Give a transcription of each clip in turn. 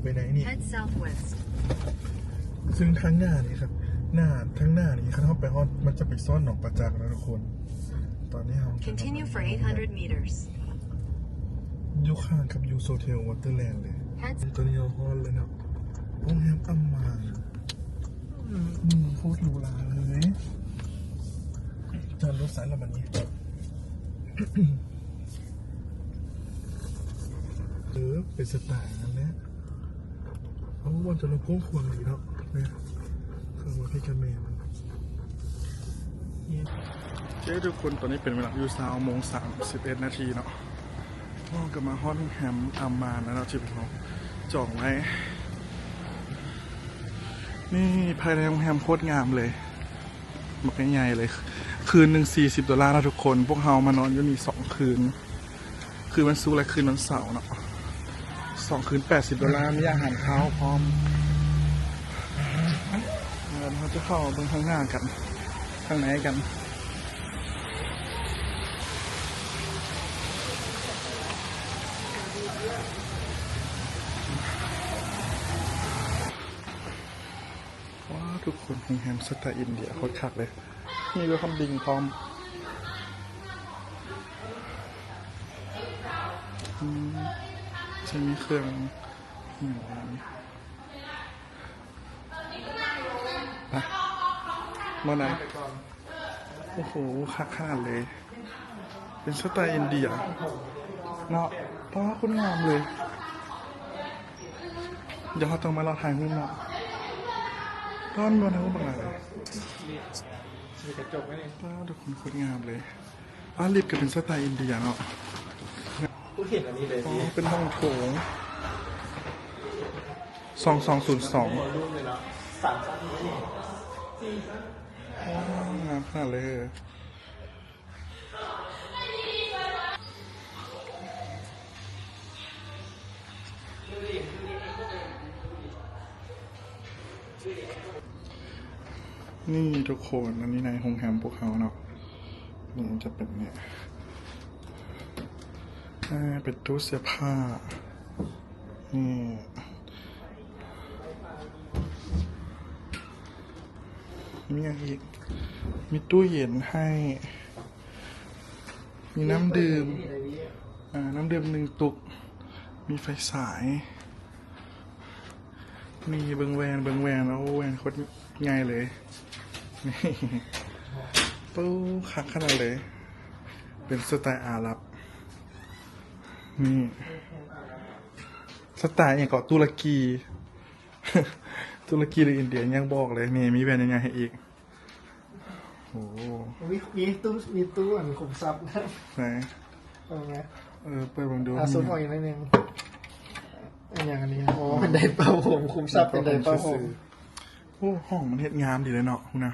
ໄປໃນນີ້ Head southwest. ຊຶ່ງທາງໜ້ານີ້ຄັບ ໜ້າ ທາງໜ້ານີ້ ຄັນເຮົາໄປຮອດ ມັນຈະໄປສອນໜອງປາຈັກນະທຸກຄົນ. ຕອນນີ້ເຮົາ Continue for eight hundred meters. ຢູ່ຂ້າງກັບ Usotel Waterland ເລີຍ. Head ຕອນນີ້ເຮົາຮອດແລ້ວເນາະ ໂຮງແຮມອາມານ. ອືມ ໂຄດຫຼູຫຼາເລີຍ. ຈອດລົດໃສລະບັດນີ້? ເອີ ເປັນສະໄຕນັ້ນແຫຼະ. ໂອ້ ບ່ອນຈອດລົດກວ້າງຂວາງດີເນາະ. ເບິ່ງວ່າພີ່ກັບແມ່ມັນ. ໂອເຄທຸກຄົນ ຕອນນີ້ເປັນເວລາຢູ່ຊາວໂມງສາມສິບເອັດນາທີເນາະ. ເຮົາກໍມາຮອດໂຮງແຮມອາມານແລ້ວເນາະ ທີ່ເຮົາຈອງໄວ້. ນີ້ ພາຍໃນໂຮງແຮມໂຄດງາມເລີຍ ບັກໃຫຍ່ໆເລີຍ. ຄືນໜຶ່ງສີ່ສິບໂດລາເນາະທຸກຄົນ. ພວກເຮົາມານອນຢູ່ນີ້ສອງຄືນ ຄືນວັນສຸກ ແລະ ຄືນວັນເສົາເນາະ. ສອງຄືນແປດສິບໂດລາ ມີອາຫານເຊົ້າພ້ອມ. ແລ້ວເຮົາຈະເຂົ້າເບິ່ງທາງໜ້າກັນ ທາງໃນກັນ. ວ້າວ ທຸກຄົນ ໂຮງແຮມສະໄຕອິນເດຍໂຄດຄັກເລີຍ. ມີເວລຄັມດຣິງພ້ອມ. ອືມ ຈະມີເຄື່ອງຫຍັງ ໄປ ມື້ນັ້ນ. ໂອ້ໂຫ ຄັກຂະໜາດເລີຍ. ເປັນສະໄຕອິນເດຍເນາະ. ປ້າ ໂຄດງາມເລີຍ. ດຽວເຮົາຕ້ອງມາເລາະຖ່າຍຮູບເນາະ. ປ້າ ມີບ່ອນຖ່າຍຮູບບັກຫຼາຍເລີຍ. ມີກະຈົກໄວ້ນີ້. ປ້າ ທຸກຄົນ ໂຄດງາມເລີຍ. ປ້າ ລິບກໍເປັນສະໄຕອິນເດຍເນາະ. ບໍ່ເຫັນອັນນີ້ເລີຍ. ອໍ ເປັນຫ້ອງໂຖງ ສອງສອງສູນສອງ. ໂອ້ ງາມຂະໜາດເລີຍ. ນີ້ທຸກຄົນ ອັນນີ້ໃນໂຮງແຮມພວກເຮົາເນາະ. ນີ້ຈະເປັນນີ້ ອ່າ ເປັນຕູ້ເສື້ອຜ້າ. ນີ້ ມີຫຍັງອີກ? ມີຕູ້ເຢັນໃຫ້ ມີນ້ຳດື່ມ ອ່າ ນ້ຳດື່ມໜຶ່ງຕຸກ ມີໄຟສາຍ. ນີ້ເບິ່ງແວ່ນ ເບິ່ງແວ່ນ ໂອ້ ແວ່ນໂຄດໃຫຍ່ເລີຍ. ນີ້ ໂອ້ ຄັກຂະໜາດເລີຍ. ເປັນສະໄຕອາຣັບ. ນີ້ ສະໄຕຫຍັງເກາະ? ຕຸລະກີ ຕຸລະກີ ຫຼື ອິນເດຍ ຍັງບອກເລີຍ. ນີ້ ມີແວ່ນໃຫຍ່ໆໃຫ້ອີກ. ໂອ້ ມີ ມີຕູ້ ມີຕູ້ອັນຂຸມຊັບນະ. ໄຫນ? ເອີ ເປີດເບິ່ງດູ. ອ່າ ຊູມອອກອີກໜ້ອຍໜຶ່ງ. ອັນຫຍັງອັນນີ້? ອໍ ເປັນໄດເປົ່າຜົມ ຂຸມຊັບເປັນໄດເປົ່າຜົມ. ໂອ້ ຫ້ອງມັນເຮັດງາມດີເລີຍເນາະ ພຸ້ນນະ.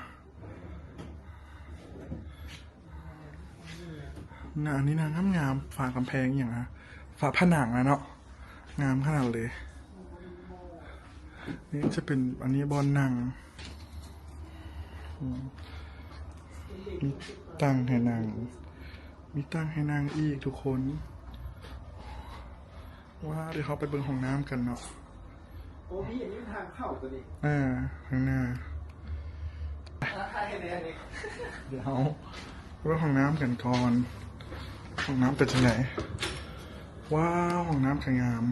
ນະ ອັນນີ້ນະ ງາມໆ ຝາກຳແພງອີ່ຫຍັງນະ ຝາຜະໜັງນະເນາະ ງາມຂະໜາດເລີຍ. ນີ້ຈະເປັນ ອັນນີ້ບ່ອນນັ່ງ ອືມ ມີຕັ່ງໃຫ້ນັ່ງ ມີຕັ່ງໃຫ້ນັ່ງອີກທຸກຄົນ. ວ້າວ ດຽວເຮົາໄປເບິ່ງຫ້ອງນ້ຳກັນເນາະ. ໂອ້ ມີອັນນີ້ທາງເຂົ້າຕົວນີ້. ເອີ ທາງໜ້າ. ອ່າ ຖ່າຍໃຫ້ແດ່ນີ້. ດຽວເຮົາເບິ່ງຫ້ອງນ້ຳກັນກ່ອນ. ຫ້ອງນ້ຳເປັນຈັ່ງໃດ? ວ້າວ ຫ້ອງນ້ຳກະງາມ.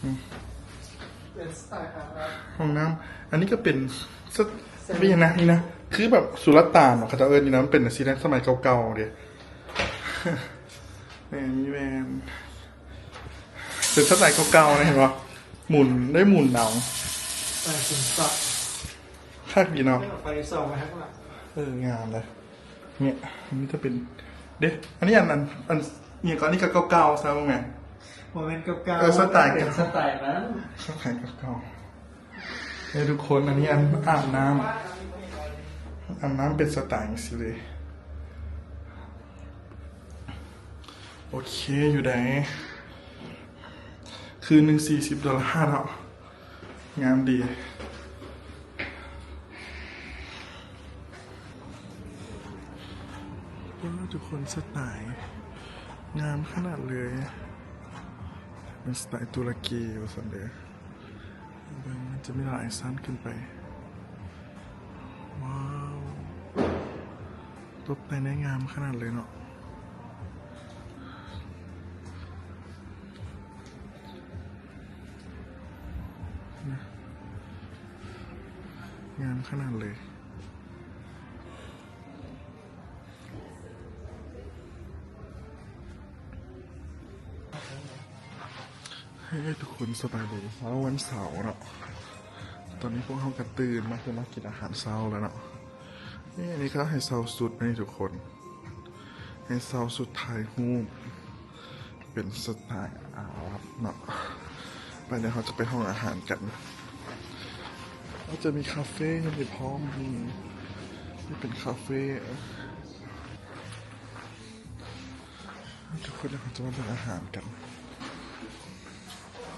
ອືມ ເປັນສະໄຕອາຣັບ. ຫ້ອງນ້ຳ ອັນນີ້ກະເປັນສະ ເປັນຫຍັງນະ ນີ້ນະ ຄືແບບສຸລະຕານເນາະ ເຂົາເຈົ້າເອີ້ນນີ້ນະ. ມັນເປັນຊິໄດສະໄໝເກົ່າໆເດ. ແມ່ນ ມີແວ່ນ ເປັນສະໄຕເກົ່າໆນະ ເຫັນບໍ່? ໝູນ ໄດ້ໝູນເອົາ. ເອີ ເປັນສະ ຄັກດີເນາະ. ໄປສອງໄປຂ້າງຫຼັງ. ເອີ ງາມເລີຍ. ເນີ້ຍ ມັນຈະເປັນ ເດ້ ອັນນີ້ ອັນ ອັນ ອັນຫຍັງເກາະ? ອັນນີ້ກະເກົ່າໆຊະ ແມ່ນບໍ່? ແມ່ນເກົ່າໆ ເອີ ສະໄຕ ເປັນສະໄຕນັ້ນ ສະໄຕເກົ່າໆ. ເອີ ທຸກຄົນ ອັນນີ້ອັນອາບນ້ຳ ອາບນ້ຳເປັນສະໄຕຈັ່ງຊີ້ເລີຍ. ໂອເຄຢູ່ໃດ໋ ຄືນໜຶ່ງສີ່ສິບໂດລາເນາະ ງາມດີ. ວ້າວ ທຸກຄົນ ສະໄຕງາມຂະໜາດເລີຍ. ເປັນສະໄຕຕຸລະກີວ່າຊັ້ນເດີ້. ເບິ່ງ ມັນຈະມີຫຼາຍຊັ້ນຂຶ້ນໄປ. ວ້າວ ຕົກແຕ່ງໄດ້ງາມຂະໜາດເລີຍເນາະ. ງາມຂະໜາດເລີຍ. ເຮີ້ຍ ທຸກຄົນ ສະບາຍດີ. ເຊົ້າວັນເສົາເນາະ, ຕອນນີ້ພວກເຮົາກໍຕື່ນມາ ເພື່ອມາກິນອາຫານເຊົ້າແລ້ວເນາະ. ນີ້ ອັນນີ້ເຂົາໃຫ້ເຊົ່າຊຸດນີ້ທຸກຄົນ, ໃຫ້ເຊົ່າຊຸດຖ່າຍຮູບ ເປັນສະໄຕອາຣັບເນາະ. ໄປ ດຽວເຮົາຈະໄປຫ້ອງອາຫານກັນ. ເຮົາຈະມີຄາເຟຢູ່ນີ້ພ້ອມ. ນີ້ ນີ້ເປັນຄາເຟ. ທຸກຄົນ ດຽວເຮົາຈະມາເບິ່ງອາຫານກັນ.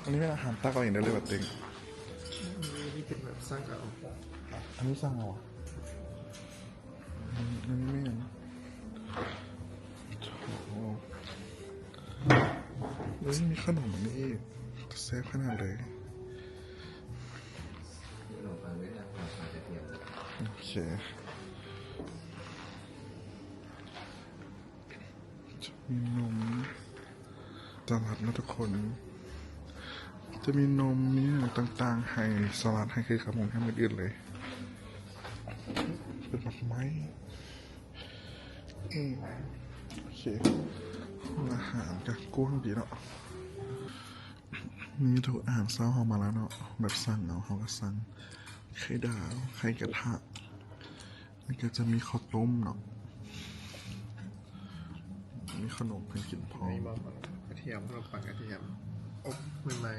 ອັນນີ້ແມ່ນອາຫານຕັກເອົາເອງໄດ້ເລີຍບໍ່ເຕັງ? ອັນນີ້ເປັນແບບສັ່ງເອົາ. ອັນນີ້ສັ່ງເອົາ. ອືມ ອັນນີ້ແມ່ນ ໂອ້ ເອີຍ ມີຂະໜົມອັນນີ້ອີກ ແຊບຂະໜາດເລີຍ. ໂອເຄ ມີນົມ ຕະຫຼາດເນາະທຸກຄົນ, ຈະມີນົມ ມີຫຍັງຕ່າງໆ ໃຫ້ສະລັດ ໃຫ້ຄືກັບໂຮງແຮມອື່ນໆເລີຍ. ເປັນໝາກໄມ້. ອືມ ໂອເຄ ຫ້ອງອາຫານກໍກວ້າງດີເນາະ. ນີ້ທຸກ ອາຫານເຊົ້າເຮົາມາແລ້ວເນາະ, ແບບສັ່ງເອົາ ເຮົາກໍສັ່ງໄຂ່ດາວ ໄຂ່ກະທະ. ແລ້ວກໍຈະມີເຂົ້າຕົ້ມເນາະ, ມີຂະໜົມໃຫ້ກິນພ້ອມ. ນີ້ບໍ່ ກະທຽມ ຂະໜົມປັງກະທຽມ ອົບໃໝ່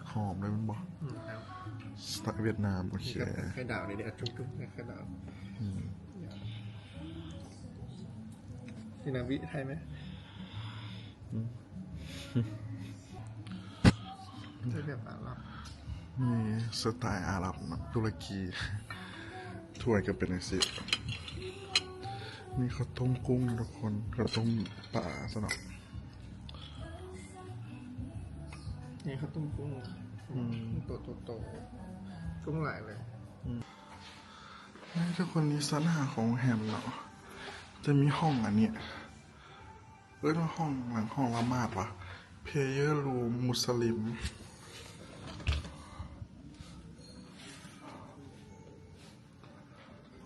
ໆ ຫອມເລີຍແມ່ນບໍ່? ອືມ ສະໄຕຫວຽດນາມ. ໂອເຄ ນີ້ກໍໄຂ່ດາວນີ້ເດ້ ຈຸ້ມໆ ໄຂ່ດາວ. ອືມ ນີ້ນະ ວິ ໄທໄໝ? ອືມ ໃສ່ແບບອາຣັບ ມີສະໄຕອາຣັບເນາະ ຕຸລະກີ. ຖ້ວຍກໍເປັນຈັ່ງຊີ້. ມີເຂົ້າຕົ້ມກຸ້ງນະທຸກຄົນ, ເຂົ້າຕົ້ມປາຊະເນາະ. ນີ້ເຂົ້າຕົ້ມກຸ້ງ. ອືມ ໂຕໆໆ ກຸ້ງຫຼາຍເລີຍ. ອືມ ນີ້ທຸກຄົນ ນີ້ຊັ້ນຫ້າຂອງໂຮງແຮມເນາະ, ຈະມີຫ້ອງອັນນີ້ ເອີ້ນວ່າຫ້ອງຫຍັງ? ຫ້ອງລະໝາດຫວາ? Prayer Room Muslim.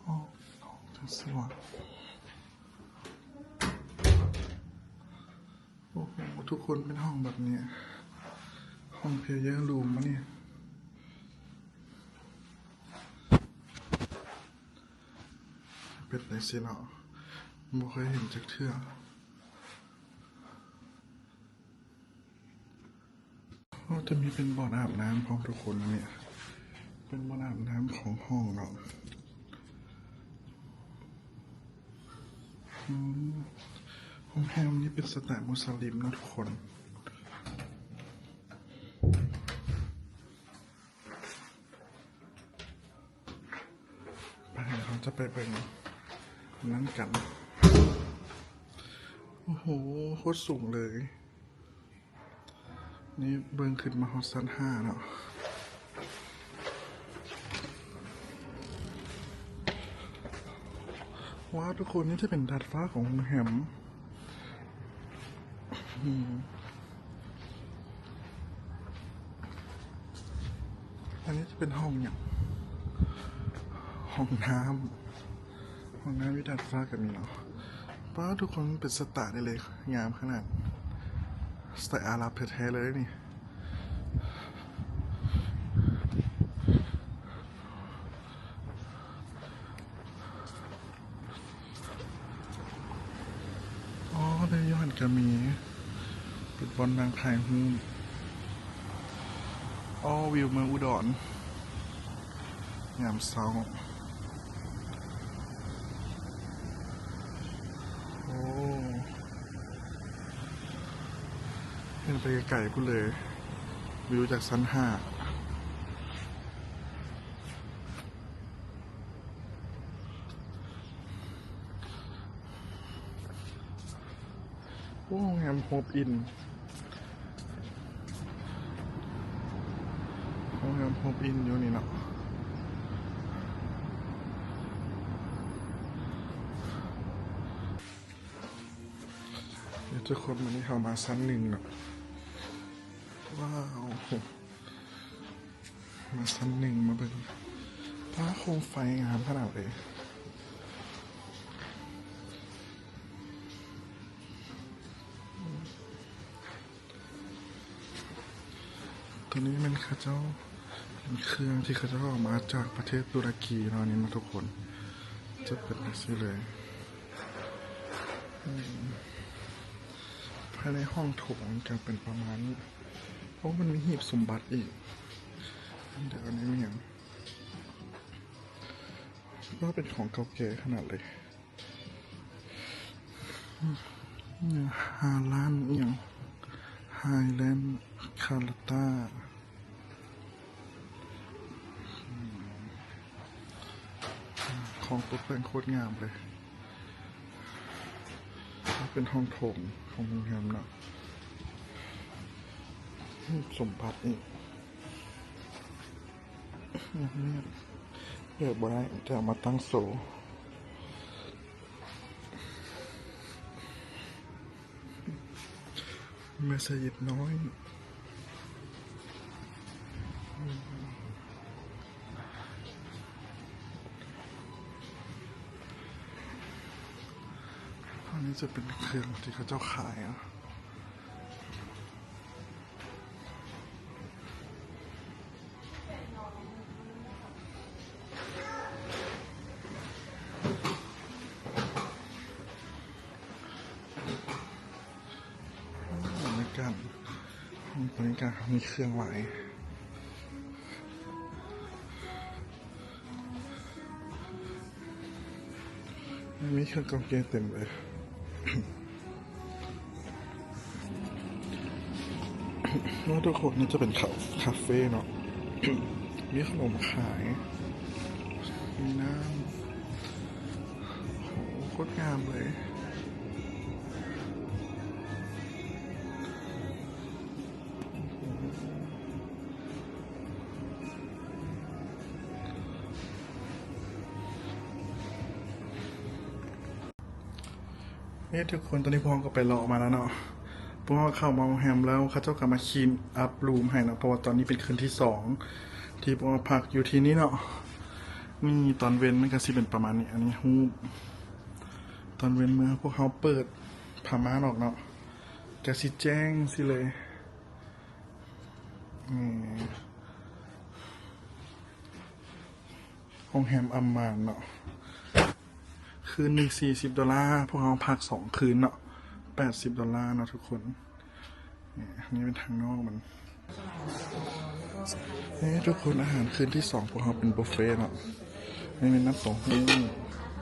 ໂອ້ ຫ້ອງຈັ່ງຊີ້ຫວາ? ໂອ້ໂຫ ທຸກຄົນ ເປັນຫ້ອງແບບນີ້, ຫ້ອງ Prayer Room ອັນນີ້ ເປັນຈັ່ງຊີ້ເນາະ, ບໍ່ເຄີຍເຫັນຈັກເທື່ອ. ໂອ້ ຈະມີເປັນບ່ອນອາບນ້ຳພ້ອມທຸກຄົນ. ອັນນີ້ເປັນບ່ອນອາບນ້ຳຂອງຫ້ອງເນາະ. ອືມ ໂຮງແຮມນີ້ເປັນສະໄຕມຸສລິມເນາະທຸກຄົນ. ໄປ ເຮົາຈະໄປເບິ່ງນັ້ນກັນ. ໂອ້ໂຫ ໂຄດສູງເລີຍ. ນີ້ເບິ່ງຂຶ້ນມາຮອດຊັ້ນຫ້າເນາະ. ວ້າວ ທຸກຄົນ ນີ້ຈະເປັນດາດຟ້າຂອງໂຮງແຮມ. ອືມ ອັນນີ້ຈະເປັນຫ້ອງຫຍັງ? ຫ້ອງນ້ຳ. ຫ້ອງນ້ຳຢູ່ດາດຟ້າກໍມີເນາະ. ປ້າ ທຸກຄົນ ເປັນສະຕາໄດ້ເລີຍ ງາມຂະໜາດ. ສະໄຕອາຣັບແທ້ໆເລີຍນີ້. ອໍ ແຕ່ຢູ່ຫັ້ນກໍມີ ເປັນບ່ອນນັ່ງຖ່າຍຮູບ. ອໍ ວິວເມືອງອຸດອນ ຍາມເຊົ້າ. ໂອ້ ເຫັນໄປໄກໆພຸ້ນເລີຍ ວິວຈາກຊັ້ນຫ້າ. ໂອ້ ໂຮງແຮມໂຮບອິນ. ໂຮມອິນຢູ່ນີ້ເນາະ. ເອີ ທຸກຄົນ ມື້ນີ້ເຮົາມາຊັ້ນໜຶ່ງເນາະ. ວ້າວ ມາຊັ້ນໜຶ່ງ ມາເບິ່ງ ວ້າວ ໂຄມໄຟງາມຂະໜາດເລີຍ. ໂຕນີ້ແມ່ນເຂົາເຈົ້າ ເປັນເຄື່ອງທີ່ເຂົາເຈົ້າເອົາມາຈາກປະເທດຕຸລະກີເນາະ ນີ້ເນາະທຸກຄົນ ຈະເປັນຈັ່ງຊີ້ເລີຍ. ອືມ ພາຍໃນຫ້ອງໂຖງຈະເປັນປະມານນີ້. ໂອ້ ມັນມີຫີບສົມບັດອີກ. ດຽວອັນນີ້ແມ່ນຫຍັງ? ວ່າເປັນຂອງເກົ່າແກ່ຂະໜາດເລີຍ. ຫ້າລ້ານອີ່ຫຍັງ Highland Carlata ຂອງຕົກແຕ່ງໂຄດງາມເລີຍ. ເປັນຫ້ອງໂຖງຂອງໂຮງແຮມເນາະ. ມີຫີບສົມບັດອີກ. ແບບບໍ່ໄດ້ ຈະເອົາມາຕັ້ງໂຊ. ມັດສະຢິດນ້ອຍ. ອັນນີ້ຈະເປັນເຄື່ອງທີ່ເຂົາເຈົ້າຂາຍເນາະ. ບັນຍາກາດຫ້ອງ ບັນຍາກາດມີເຄື່ອງຫຼາຍ. ມີເຄື່ອງເກົ່າແກ່ເຕັມເລີຍ. ໂອ້ ທຸກຄົນ ນີ້ຈະເປັນຄາ ຄາເຟເນາະ. ມີຂະໜົມຂາຍ ມີນ້ຳ. ໂອ້ ໂຄດງາມເລີຍ. ເອີ ທຸກຄົນ ຕອນນີ້ພວກເຮົາກໍໄປເລາະມາແລ້ວເນາະ. ພວກເຮົາເຂົ້າມາໂຮງແຮມແລ້ວ ເຂົາເຈົ້າກໍມາ clean up room ໃຫ້ເນາະ ເພາະວ່າຕອນນີ້ເປັນຄືນທີສອງທີ່ພວກເຮົາພັກຢູ່ທີ່ນີ້ເນາະ. ນີ້ຕອນເວັນມັນກໍຊິເປັນປະມານນີ້. ອັນນີ້ຮູບຕອນເວັນເມື່ອພວກເຮົາເປີດຜ້າມ່ານອອກເນາະ ກະຊິແຈ້ງຊີ້ເລີຍ. ອືມ ໂຮງແຮມອັມມານເນາະ ຄືນໜຶ່ງສີ່ສິບໂດລາ ພວກເຮົາພັກສອງຄືນເນາະ ແປດສິບໂດລາເນາະທຸກຄົນ. ນີ້ ນີ້ເປັນທາງນອກມັນ. ເອີ ທຸກຄົນ ອາຫານຄືນທີສອງພວກເຮົາເປັນບຸບເຟເນາະ. ນີ້ແມ່ນນ້ຳເຕົ້າຫູ້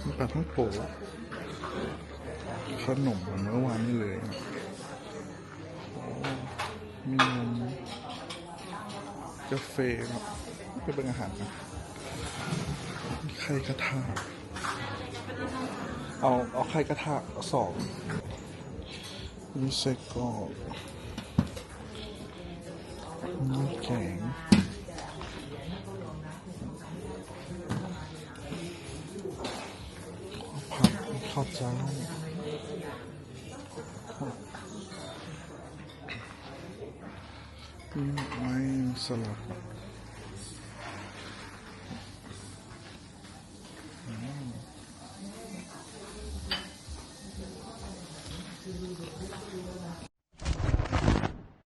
ມີປາທ່ອງໂກ ຂະໜົມເມື່ອວານນີ້ເລີຍ. ໂອ້ ມີນົມ ກາເຟເນາະ. ໄປເບິ່ງອາຫານກັນ. ໄຂ່ກະທະ ເອົາ ເອົາໄຂ່ກະທະສອງ. ມີໄສ້ກອກ ມີແກງ ເຂົ້າຜັດ ເຂົ້າເຈົ້າ ມີໝາກໄມ້ ສະຫຼັດ.